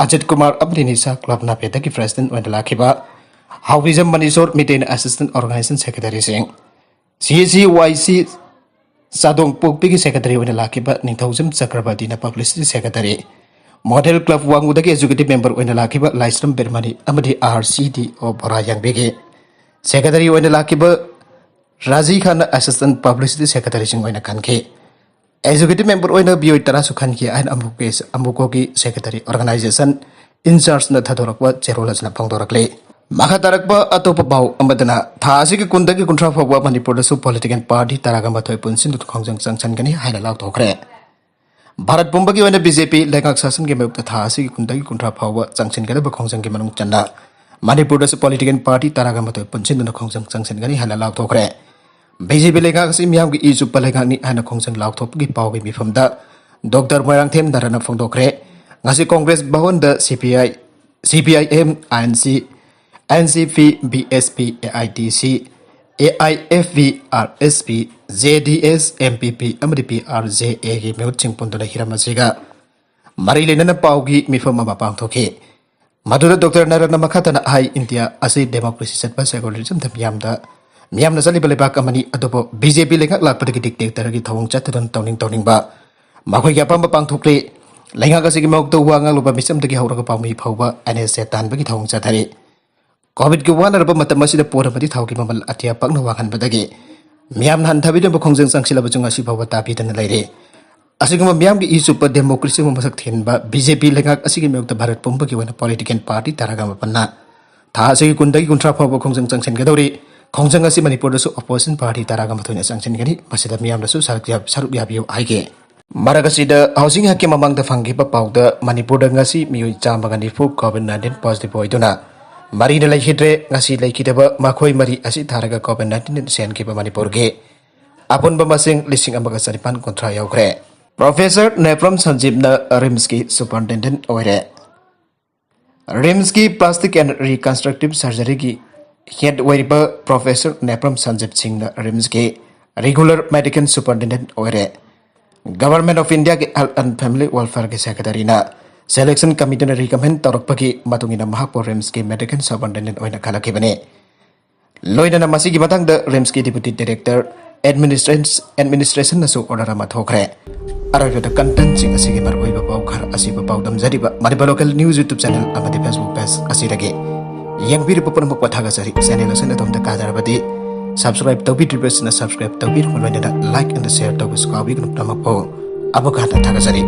ꯑꯖꯤꯠ ꯀꯨꯃꯥꯔ ꯑꯃꯗꯤ ꯅꯤꯁꯥ ꯀ꯭ꯂꯕ ꯅꯥꯄꯦꯗꯒꯤ ꯄ꯭ꯔꯦꯁꯤꯗꯦꯟꯠ ꯑꯣꯏꯅ ꯂꯥꯛꯈꯤꯕ ꯍꯥꯎꯕꯤꯖꯝ ꯃꯅꯤꯁꯣꯔ ꯃꯤꯇꯩꯅ ꯑꯦꯁꯤꯁꯇꯦꯟꯠ ꯑꯣꯔꯒꯅꯥꯏꯖꯦꯁꯟ ꯁꯦꯀ꯭ꯔꯦꯇꯔꯤꯁꯤꯡ, ꯁꯤ ꯁꯤ ꯋꯥꯏ ꯁꯤ ꯆꯥꯗꯣꯡ ꯄꯣꯛꯄꯤꯒꯤ ꯁꯦꯀ꯭ꯔꯦꯇꯔꯤ ꯑꯣꯏꯅ ꯂꯥꯛꯈꯤꯕ ꯅꯤꯡꯊꯧꯖꯝ ꯆꯀ꯭ꯔꯕꯔꯇꯤꯅ ꯄꯕ꯭ꯂꯤꯁꯤꯇꯤ ꯁꯦꯀ꯭ꯔꯦꯇꯔꯤ, ꯃꯣꯗꯦꯜ ꯀ꯭ꯂꯕ ꯋꯥꯡꯉꯨꯗꯒꯤ ꯑꯦꯛꯖꯤꯀ꯭ꯌꯨꯇꯤꯚ ꯃꯦꯝꯕꯔ ꯑꯣꯏꯅ ꯂꯥꯛꯈꯤꯕ ꯂꯥꯏꯁ꯭ꯔꯝ ꯕꯤꯔꯃꯅꯤ ꯑꯃꯗꯤ ꯑꯥꯔ ꯁꯤ ꯗꯤ ꯑꯣ ꯕꯣꯔꯥ ꯌꯥꯡꯕꯤꯒꯤ ꯁꯦꯀ꯭ꯔꯦꯇꯔꯤ ꯑꯣꯏꯅ ꯂꯥꯛꯈꯤꯕ ꯔꯥꯖꯤ ꯈꯥꯟꯅ ꯑꯦꯁꯤꯁꯇꯦꯟꯠ ꯄꯕ꯭ꯂꯤꯁꯤꯇꯤ ꯁꯦꯀ꯭ꯔꯦꯇꯔꯤꯁꯤꯡ ꯑꯣꯏꯅ ꯈꯟꯈꯤ꯫ ꯑꯦꯛꯖꯤꯀ꯭ꯌꯨꯇꯤꯚ ꯃꯦꯝꯕꯔ ꯑꯣꯏꯅ ꯃꯤꯑꯣꯏ ꯇꯔꯥꯁꯨ ꯈꯟꯈꯤ ꯍꯥꯏꯅ ꯑꯃꯨꯛꯀꯤ-, ꯑꯃꯨꯛꯀꯣꯒꯤ ꯁꯦꯀ꯭ꯔꯦꯇꯔꯤ ꯑꯣꯔꯒꯅꯥꯏꯖꯦꯁꯟ ꯏꯟꯆꯥꯔꯖꯅ ꯊꯥꯗꯣꯔꯛꯄ ꯆꯦꯔꯣꯜ ꯑꯁꯤꯅ ꯐꯣꯡꯗꯣꯔꯛꯂꯤ꯫ ꯃꯈꯥ ꯇꯥꯔꯛꯄ ꯑꯇꯣꯞꯄ ꯄꯥꯎ ꯑꯃꯗꯅ, ꯊꯥ ꯑꯁꯤꯒꯤ ꯀꯨꯟꯗꯒꯤ ꯀꯨꯟꯊ꯭ꯔꯥ ꯐꯥꯎꯕ ꯃꯅꯤꯄꯨꯔꯗꯁꯨ ꯄꯣꯂꯤꯇꯤꯀꯦꯜ ꯄꯥꯔꯇꯤ ꯇꯔꯥꯒ ꯃꯥꯊꯣꯏ ꯄꯨꯟꯁꯤꯟꯗꯨꯅ ꯈꯣꯡꯖꯪ ꯆꯪꯁꯤꯟꯒꯅꯤ ꯍꯥꯏꯅ ꯂꯥꯎꯊꯣꯛꯈ꯭ꯔꯦ꯫ ꯚꯥꯔꯠ ꯄꯨꯝꯕꯒꯤ ꯑꯣꯏꯅ ꯕꯤ ꯖꯦ ꯄꯤ ꯂꯩꯉꯥꯛ ꯁꯥꯁꯟꯒꯤ ꯃꯥꯌꯣꯛꯇ ꯊꯥ ꯑꯁꯤꯒꯤ ꯀꯨꯟꯗꯒꯤ ꯀꯨꯟꯊ꯭ꯔꯥ ꯐꯥꯎꯕ ꯆꯪꯁꯤꯟꯒꯗꯕ ꯈꯣꯡꯖꯪꯒꯤ ꯃꯅꯨꯡ ꯆꯟꯅ ꯃꯅꯤꯄꯨꯔꯗꯁꯨ ꯄꯣꯂꯤꯇꯤꯀꯦꯜ ꯄꯥꯔꯇꯤ ꯇꯔꯥꯒ ꯃꯥꯊꯣꯏ ꯄꯨꯟꯁꯤꯟꯗꯨꯅ ꯈꯣꯡꯖꯪ ꯆꯪꯁꯤꯟꯒꯅꯤ ꯍꯥꯏꯅ ꯂꯥꯎꯊꯣꯛꯈ꯭ꯔꯦ꯫ ꯕꯤ ꯖꯦ ꯄꯤ ꯂꯩꯉꯥꯛ ꯑꯁꯤ ꯃꯤꯌꯥꯝꯒꯤ ꯏ ꯆꯨꯞꯄ ꯂꯩꯉꯥꯛꯅꯤ ꯍꯥꯏꯅ ꯈꯣꯡꯖꯪ ꯂꯥꯎꯊꯣꯛꯄꯒꯤ ꯄꯥꯎꯒꯤ ꯃꯤꯐꯝꯗ ꯗꯣꯛꯇꯔ ꯃꯣꯏꯔꯥꯡꯊꯦꯝ ꯅꯥꯔꯥꯅ ꯐꯣꯡꯗꯣꯛꯈ꯭ꯔꯦ꯫ ꯉꯁꯤ ꯀꯣꯡꯒ꯭ꯔꯦꯁ ꯚꯕꯟꯗ ꯁꯤ P I, C P I M, I N C, N C P, B S P, A I T C, A I F B, R S P, J D S, M P P ꯑꯃꯗꯤ P R J ꯑꯦꯒꯤ ꯃꯤꯍꯨꯠꯁꯤꯡ ꯄꯨꯟꯗꯨꯅ ꯍꯤꯔꯝ ꯑꯁꯤꯒ ꯃꯔꯤ ꯂꯩꯅꯅ ꯄꯥꯎꯒꯤ ꯃꯤꯐꯝ ꯑꯃ ꯄꯥꯡꯊꯣꯛꯈꯤ꯫ ꯃꯗꯨꯗ ꯗꯣꯛꯇꯔ ꯅꯥꯔꯥꯅ ꯃꯈꯥ ꯇꯥꯅ ꯍꯥꯏ, ꯏꯟꯗꯤꯌꯥ ꯑꯁꯤ ꯗꯦꯃꯣꯀ꯭ꯔꯦꯁꯤ ꯆꯠꯄ ꯁꯦꯀꯨꯂꯔꯤꯖꯝꯗ ꯃꯤꯌꯥꯝꯗ, ꯃꯤꯌꯥꯝꯅ ꯆꯠꯂꯤꯕ ꯂꯩꯕꯥꯛ ꯑꯃꯅꯤ, ꯑꯗꯨꯕꯨ ꯕꯤ ꯖꯦ ꯄꯤ ꯂꯩꯉꯥꯛ ꯂꯥꯛꯄꯗꯒꯤ ꯗꯤꯛꯇꯦꯇꯔꯒꯤ ꯊꯧꯑꯣꯡ ꯆꯠꯊꯗꯨꯅ ꯇꯧꯅꯤꯡ ꯇꯧꯅꯤꯡꯕ ꯃꯈꯣꯏꯒꯤ ꯑꯄꯥꯝꯕ ꯄꯥꯡꯊꯣꯛꯂꯤ꯫ ꯂꯩꯉꯥꯛ ꯑꯁꯤꯒꯤ ꯃꯥꯌꯣꯛꯇ ꯋꯥ ꯉꯥꯡꯂꯨꯕ ꯃꯤꯆꯝꯗꯒꯤ ꯍꯧꯔꯒ ꯄꯥꯎꯃꯤ ꯐꯥꯎꯕ ꯑꯦꯟ ꯑꯦꯁ ꯑꯦ ꯇꯥꯟꯕꯒꯤ ꯊꯧꯑꯣꯡ ꯆꯠꯊꯔꯤ꯫ ꯀꯣꯚꯤꯗꯀꯤ ꯋꯥꯅꯔꯕ ꯃꯇꯝ ꯑꯁꯤꯗ ꯄꯣꯠ ꯑꯃꯗꯤ ꯊꯥꯎꯒꯤ ꯃꯃꯜ ꯑꯇꯤꯌꯥ ꯄꯥꯛꯅ ꯋꯥꯡꯍꯟꯕꯗꯒꯤ ꯃꯤꯌꯥꯝꯅ ꯍꯟꯊꯕꯤꯗꯅꯕ ꯈꯣꯡꯖꯪ ꯆꯪꯁꯤꯜꯂꯕꯁꯨ ꯉꯁꯤ ꯐꯥꯎꯕ ꯇꯥꯕꯤꯗꯅ ꯂꯩꯔꯤ꯫ ꯑꯁꯤꯒꯨꯝꯕ ꯃꯤꯌꯥꯝꯒꯤ ꯏ ꯆꯨꯞꯄ ꯗꯦꯃꯣꯀ꯭ꯔꯦꯁꯤꯕꯨ ꯃꯁꯛ ꯊꯤꯟꯕ ꯕꯤ ꯖꯦ ꯄꯤ ꯂꯩꯉꯥꯛ ꯑꯁꯤꯒꯤ ꯃꯥꯌꯣꯛꯇ ꯚꯥꯔꯠ ꯄꯨꯝꯕꯒꯤ ꯑꯣꯏꯅ ꯄꯣꯂꯤꯇꯤꯀꯦꯜ ꯄꯥꯔꯇꯤ ꯇꯔꯥꯒ ꯃꯥꯄꯟꯅ ꯊꯥ ꯑꯁꯤꯒꯤ ꯀꯨꯟꯗꯒꯤ ꯀꯨꯟꯊ꯭ꯔꯥ ꯐꯥꯎꯕ ꯈꯣꯡꯖꯪ ꯆꯪꯁꯤꯟꯒꯗꯧꯔꯤ꯫ ꯈꯣꯡꯖꯪ ꯑꯁꯤ ꯃꯅꯤꯄꯨꯔꯗꯁꯨ ꯑꯣꯄꯣꯖꯤꯁꯟ ꯄꯥꯔꯇꯤ ꯇꯔꯥꯒ ꯃꯥꯊꯣꯏꯅ ꯆꯪꯁꯤꯟꯒꯅꯤ꯫ ꯃꯁꯤꯗ ꯃꯤꯌꯥꯝꯅꯁꯨ ꯁꯔꯨꯛ ꯌꯥ-, ꯁꯔꯨꯛ ꯌꯥꯕꯤꯌꯨ ꯍꯥꯏꯒꯦ꯫ ꯃꯔꯛ ꯑꯁꯤꯗ ꯍꯧꯖꯤꯛ ꯉꯥꯏꯍꯥꯛꯀꯤ ꯃꯃꯥꯡꯗ ꯐꯪꯈꯤꯕ ꯄꯥꯎꯗ ꯃꯅꯤꯄꯨꯔꯗ ꯉꯁꯤ ꯃꯤꯑꯣꯏ ꯆꯥꯝꯃꯒ ꯅꯤꯐꯨ ꯀꯣꯚꯤꯗ ꯅꯥꯏꯟꯇꯤꯟ ꯄꯣꯖꯤꯇꯤꯚ ꯑꯣꯏꯗꯨꯅ ꯃꯔꯤꯅ ꯂꯩꯈꯤꯗ꯭ꯔꯦ꯫ ꯉꯁꯤ ꯂꯩꯈꯤꯗꯕ ꯃꯈꯣꯏ ꯃꯔꯤ ꯑꯁꯤ ꯊꯥꯔꯒ ꯀꯣꯚꯤꯗ ꯅꯥꯏꯟꯇꯤꯟ ꯁꯦꯟꯈꯤꯕ ꯃꯅꯤꯄꯨꯔꯒꯤ ꯑꯄꯨꯟꯕ ꯃꯁꯤꯡ ꯂꯤꯁꯤꯡ ꯑꯃꯒ ꯆꯅꯤꯄꯥꯟ ꯀꯨꯟꯊ꯭ꯔꯥ ꯌꯧꯈ꯭ꯔꯦ꯫ ꯄ꯭ꯔꯣꯐꯦꯁꯔ ꯅꯦꯄ꯭ꯔꯝ ꯁꯟꯖꯤꯞꯅ ꯔꯤꯝꯁꯀꯤ ꯁꯨꯄꯔꯤꯟꯇꯦꯟꯗꯦꯟꯠ ꯑꯣꯏꯔꯦ꯫ ꯔꯤꯝꯁꯀꯤ ꯄ꯭ꯂꯥꯁꯇꯤꯛ ꯑꯦꯟ ꯔꯤꯀꯟꯁꯇ꯭ꯔꯛꯇꯤꯚ ꯁꯔꯖꯔꯤꯒꯤ ꯍꯦꯗ ꯑꯣꯏꯔꯤꯕ ꯄ꯭ꯔꯣꯐꯦꯁꯔ ꯅꯦꯄ꯭ꯔꯝ ꯁꯟꯖꯤꯞ ꯁꯤꯡꯅ ꯔꯤꯝꯁꯀꯤ ꯔꯤꯒꯨꯂꯔ ꯃꯦꯗꯤꯀꯦꯜ ꯁꯨꯄꯔꯤꯟꯇꯦꯟꯗꯦꯟꯠ ꯑꯣꯏꯔꯦ꯫ ꯒꯚꯔꯟꯃꯦꯟꯠ ꯑꯣꯐ ꯏꯟꯗꯤꯌꯥꯒꯤ ꯍꯦꯜꯊ ꯑꯦꯟ ꯐꯦꯃꯤꯂꯤ ꯋꯦꯜꯐꯤꯌꯔꯒꯤ ꯁꯦꯀ꯭ꯔꯦꯇꯔꯤꯅ Selection Committeeꯅ recommend ꯇꯧꯔꯛꯄꯒꯤ ꯃꯇꯨꯡ ꯏꯟꯅ ꯃꯍꯥꯛꯄꯨ RIMSꯀꯤ medical superintendent ꯑꯣꯏꯅ ꯈꯜꯂꯛꯈꯤꯕꯅꯤ꯫ ꯂꯣꯏꯅꯅ ꯃꯁꯤꯒꯤ ꯃꯇꯥꯡꯗ RIMSꯀꯤ deputy director, administration, administrationꯅꯁꯨ order ꯑꯃ ꯊꯣꯛꯈ꯭ꯔꯦ꯫ ꯑꯔꯣꯏꯕꯗ contentꯁꯤꯡ ꯑꯁꯤꯒꯤ ꯃꯔꯨꯑꯣꯏꯕ ꯄꯥꯎ ꯈꯔ ꯑꯁꯤꯕꯨ ꯄꯥꯎꯗꯝꯖꯔꯤꯕ Manipur Local News YouTube channel ꯑꯃꯗꯤ Facebook page ꯑꯁꯤꯗꯒꯤ ꯌꯦꯡꯕꯤꯔꯤꯕ ꯄꯨꯝꯅꯃꯛꯄꯨ ꯊꯥꯒꯠꯆꯔꯤ꯫ Channel ꯑꯁꯤꯅ ꯑꯗꯣꯝꯗ ꯀꯥꯟꯅꯔꯕꯗꯤ subscribe ꯇꯧꯕꯤꯗ꯭ꯔꯤꯕꯁꯤꯅ subscribe ꯇꯧꯕꯤꯔꯕ ꯂꯣꯏꯅꯅ like and share ꯇꯧꯕꯁꯨ ꯀꯥꯎꯕꯤꯒꯅꯨ꯫ ꯄꯨꯝꯅꯃꯛꯄꯨ ꯑꯃꯨꯛ ꯍꯟꯅ ꯊꯥꯒꯠꯆꯔꯤ꯫